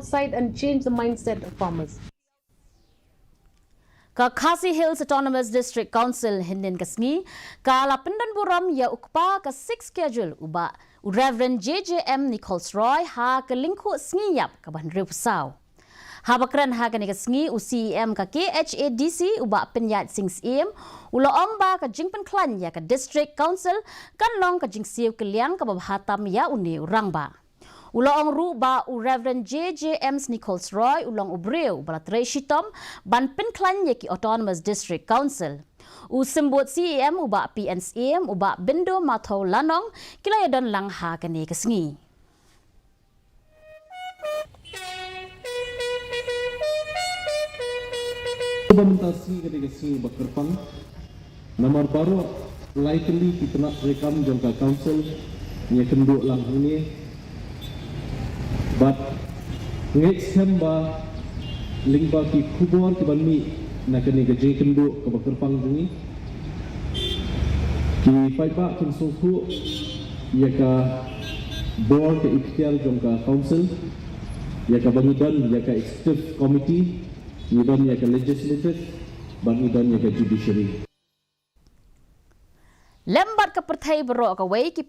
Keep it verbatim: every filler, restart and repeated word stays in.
side and change the mindset of farmers. Ka Khasi Hills Autonomous District Council hynnin ka sngi ka la pyndon burom ïa u kpa ka Sixth Schedule u bah u Reverend J J M Nichols Roy ha ka lyngkhuh sngi ïap kaba hynriewphew saw. Haba kren ha kane ka sngi u C E M ka K H A D C u bah Pynïaid Sing Syiem u la ong ba ka jingpynkhlaiñ ïa ka District Council kan long ka jingsiew kylliang kaba bha tam ïa une u rangbah. U la ong ruh ba u Reverend J J M Nichols Roy u long u briew ba la trei shitom ban pynkhlaiñ ïa ki Autonomous District Council. U symbud C E M u bah P N Syiem u bah Bindo Mathaw Lanong ki la ïadon lang ha kane ka sngi. Ba mynta sngi kane ka sngi ba kyrpang. Namar baroh lai tylli ki tnat treikam jong ka council ngi ïakynduh lang hangne. Bad ngeit skhem ba lyngba ki khubor ki ban mih na kane ka jingïakynduh kaba kyrpang jong ngi, ki paidbah kin sngewthuh ïa ka bor ka iktiar jong ka council, ïa kaba ngi don ïa ka executive committee, ngi don ïa ka legislative, bad ngi don ïa ka judiciary. Lem bad ka pyrthei baroh kawei ki